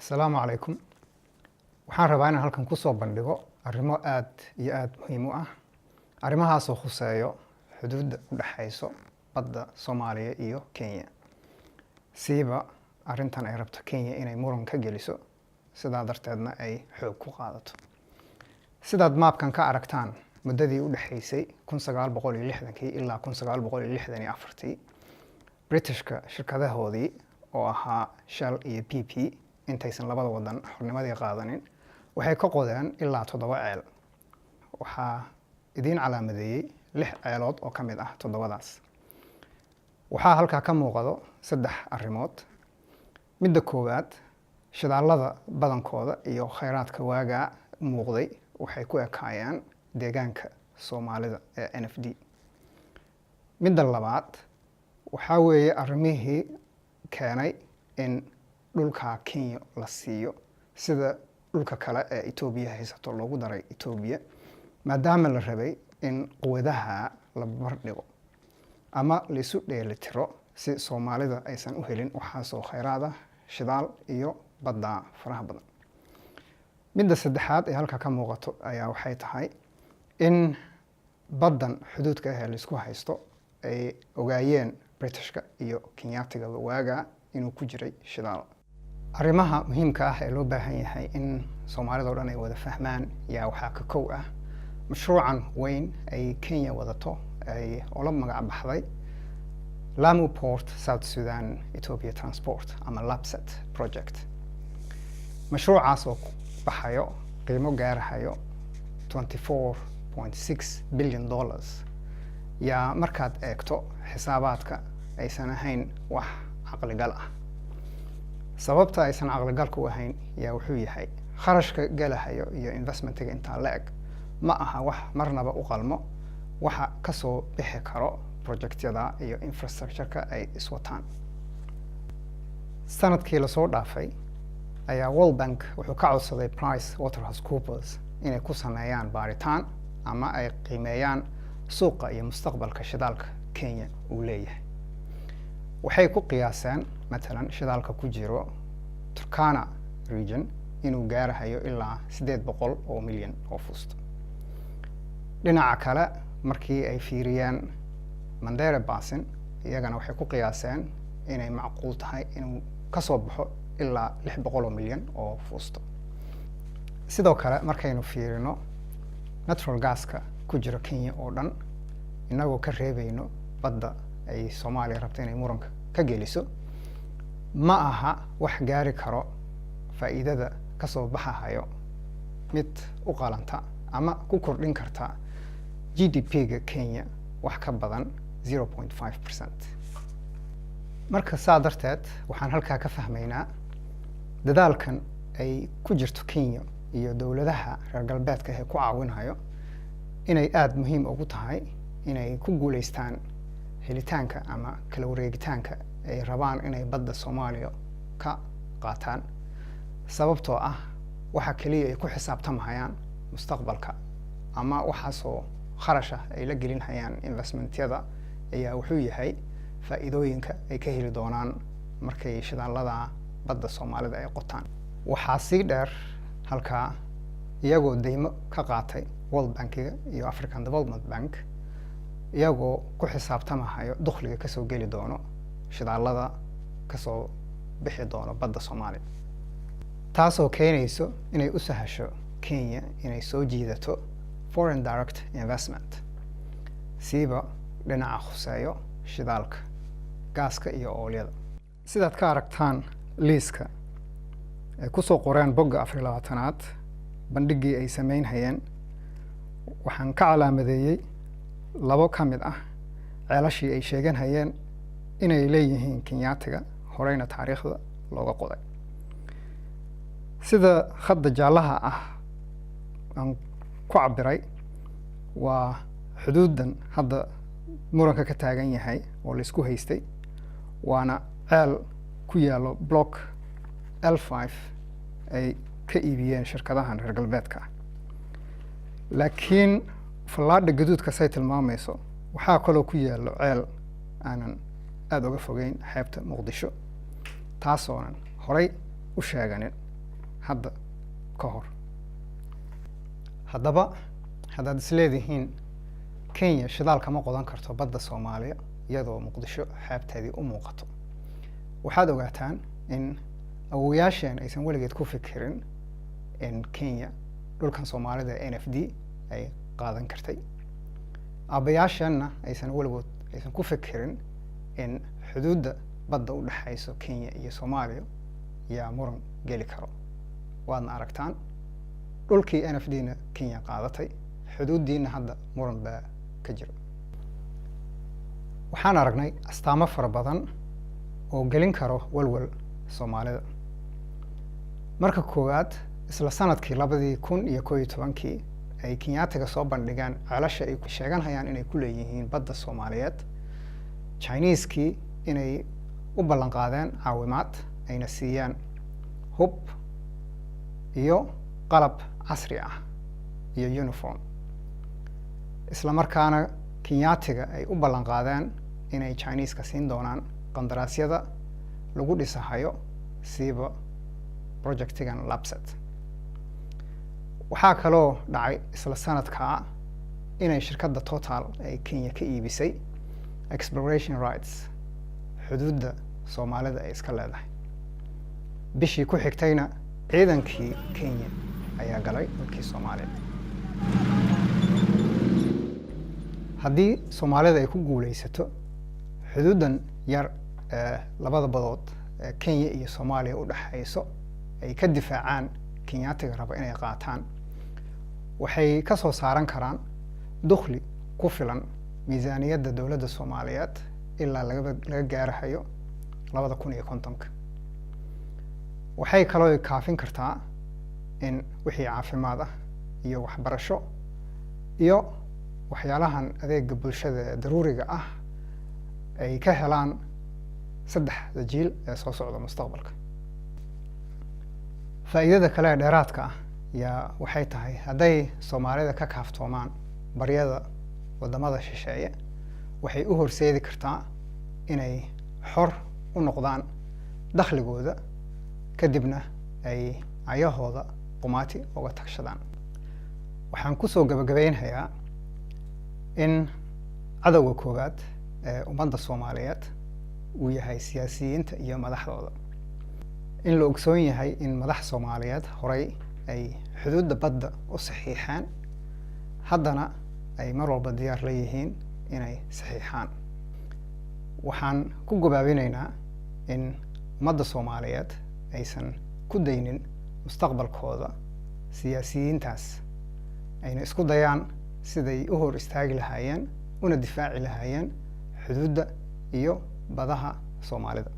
Asalaamu calaykum. Waxaan rabaa inaan halkan kusoo bandhigo arrimo aad iyo aada muhiim u ah, arrimahaasoo khuseeyo xuduudda u dhexayso badda Soomaaliya iyo Kenya, siiba arrintan ay rabto Kenya inay muran ka geliso, sidaa darteedna ay xoog ku qaadato. Sidaad maabkan ka aragtaan, muddadii u dhexaysay 1960-kii ilaa 1964-tii, Britishka shirkadahoodii oo ahaa Shell iyo BP, intaysan labada wadan xornimadii qaadanin, waxay ka qodeen ilaa toddoba ceel. Waxaa idiin calaamadeeyey lix ceelood oo ka mid ah toddobadaas. Waxaa halkaa ka muuqado saddex arrimood. Midda koowaad, shidaalada badankooda iyo kheyraadka waagaa muuqday waxay ku ekaayeen deegaanka Soomaalida ee NFD. Midda labaad waxaa weeye arrimihii keenay in dhulka Kenya la siiyo, sida dhulka kale ee Etoobiya haysato loogu daray Etoobiya, maadaama la rabay in quwadaha la barbardhigo ama laisu dheelitiro, si Soomaalida aysan u helin waxaasoo kheyraad ah, shidaal iyo badda faraha badan. Midda saddexaad ee halka ka muuqato ayaa waxay tahay in baddan xuduudka ah ee laisku haysto ay ogaayeen Britishka iyo Kenyaatigaba waagaa inuu ku jiray shidaal. Arrimaha muhiimka ah ee loo baahan yahay in Soomaalida o dhan ay wada fahmaan yaa waxaa ka kow ah mashruucan weyn ay Kenya wadato, ay ola magac baxday Lamu Port South Sudan Ethiopia Transport ama LAPSSET project. Mashruucaas oo baxayo qiimo gaarahayo $24.6 billion yaa markaad eegto xisaabaadka aysan ahayn wax caqligal ah. Sababta aysan caqligalka u ahayn yaa wuxuu yahay kharashka galahayo iyo investmentiga intaa la eg ma aha wax marnaba u qalmo waxa kasoo bixi karo projectyada iyo infrastructure-ka ay iswataan. Sanadkii lasoo dhaafay ayaa World Bank wuxuu ka codsaday Price Waterhouse Coopers inay ku sameeyaan baaritaan ama ay qiimeeyaan suuqa iyo mustaqbalka shidaalka Kenya uu leeyahay. Waxay ku qiyaaseen, matalan, shidaalka ku jiro Turkana region inuu gaarahayo ilaa 800 oo milyan oo fusto. Dhinaca kale, markii ay fiiriyeen Mandera Basin, iyagana waxay ku qiyaaseen inay macquul tahay inuu kasoo baxo ilaa 600 oo milyan oo fuusto. Sidoo kale, markaynu fiirino natural gaska ku jiro Kenya oo dhan, inagoo ka reebayno badda ay Soomaaliya rabto inay muranka ka geliso, ma aha wax gaari karo faa'iidada kasoo baxahayo mid u qalanta ama ku kordhin karta GDP-ga Kenya wax ka badan 0.5%. Marka saa darteed waxaan halkaa ka fahmaynaa dadaalkan ay ku jirto Kenya iyo dowladaha reer galbeedka ee ku caawinayo inay aada muhiim ugu tahay inay ku guuleystaan helitaanka ama kala wareegitaanka ay rabaan inay badda Soomaaliya ka qaataan, sababtoo ah waxa keliya ay ku xisaabtamahayaan mustaqbalka ama waxaasoo kharash ah ay la gelinhayaan investmentyada ayaa wuxuu yahay faa'iidooyinka ay ka heli doonaan markay shidaalada badda Soomaalida ay qotaan. Waxaa sii dheer halkaa, iyagoo deymo ka qaatay World Bankiga iyo African Development Bank, iyagoo ku xisaabtamahayo dukhliga kasoo geli doono shidaalada kasoo bixi doono badda Soomaaliya, taasoo keenayso inay u sahasho Kenya inay soo jiidato foreign direct investment, siiba dhinaca khuseeyo shidaalka, gaaska iyo oolyada. Sidaad ka aragtaan liiska ay kusoo qoreen bogga 24-aad bandhiggii ay sameynhayeen, waxaan ka calaamadeeyey labo ka mid ah ceelashii ay sheeganhayeen inay leeyihiin Kenyaatiga, horeyna taariikhda looga qoday. Sida khadda jaallaha ah aan ku cabiray waa xuduuddan hadda muranka ka taagan yahay oo laisku haystay, waana ceel ku yaallo block L5 ay ka iibiyeen shirkadahan reer galbeedka ah. Laakiin fallaadha gaduudka say tilmaamayso, waxaa kaloo ku yaallo ceel aanan aada uga fogeyn xeebta Muqdisho, taasoonan horay u sheeganin. Hadda ka hor haddaba, haddaad isleedihiin Kenya shidaal kama qodan karto badda Soomaaliya iyadoo Muqdisho xeebteedii u muuqato, waxaad ogaataan in awowayaasheen aysan weligeed ku fikirin in Kenya dhulkan Soomaalida NFD ay qaadan kartay. Aabbayaasheenna aysan weligood aysan ku fikirin in xuduudda badda u dhexayso Kenya iyo Soomaaliya yaa muran geli karo. Waadna aragtaan, dhulkii NFD na Kenya qaadatay, xuduuddiina hadda muran baa ka jiro. Waxaan aragnay astaamo fara badan oo gelin karo walwal Soomaalida. Marka koowaad, isla sanadkii 2011-kii ay Kenyaatiga soo bandhigeen ceelasha ay sheeganhayaan inay ku leeyihiin badda Soomaaliyeed, Chinese-kii inay u ballan qaadeen caawimaad, ayna siiyaan hub iyo qalab casri ah iyo uniform, isla markaana Kenyaatiga ay u ballan qaadeen inay Chinese-ka siin doonaan qandaraasyada lagu dhisahayo, siiba project-igan LAPSSET. Waxaa kaloo dhacay isla sanadkaa inay shirkadda Total ay Kenya ka iibisay exploration rights xuduudda Soomaalida ay iska leedahay. Bishii ku xigtayna ciidankii Kenya ayaa galay dhulkii Soomaaliya. Haddii Soomaalida ay ku guuleysato xuduuddan yar ee labada badood ee Kenya iyo Soomaaliya u dhexayso ay ka difaacaan Kenyaatiga raba inay qaataan, waxay ka soo saaran karaan dukhli ku filan miisaaniyadda dowladda Soomaaliyeed ilaa laga gaarahayo 2050-ka. Waxay kaloo kaafin kartaa in wixii caafimaad ah iyo waxbarasho iyo waxyaalahan adeega bulshada ee daruuriga ah ay ka helaan saddexda jiil ee soo socda mustaqbalka. Faa'iidada kale ee dheeraadka ah yaa waxay tahay, hadday Soomaalida ka kaaftoomaan baryada waddamada shisheeye, waxay u horseedi kartaa inay xor u noqdaan dakhligooda, kadibna ay ayahooda qumaati uga tagshadaan. Waxaan kusoo gabagabeynhayaa in cadowga koowaad ee ummadda Soomaaliyeed uu yahay siyaasiyiinta iyo madaxdooda, in la ogsoon yahay in madax Soomaaliyeed horey ay xuduudda badda u saxiixeen, haddana ay mar walba diyaar la yihiin inay saxiixaan. Waxaan ku gubaabineynaa in ummadda Soomaaliyeed aysan ku daynin mustaqbalkooda siyaasiyiintaas, ayna isku dayaan siday u hor istaagi lahaayeen una difaaci lahaayeen xuduudda iyo badaha Soomaalida.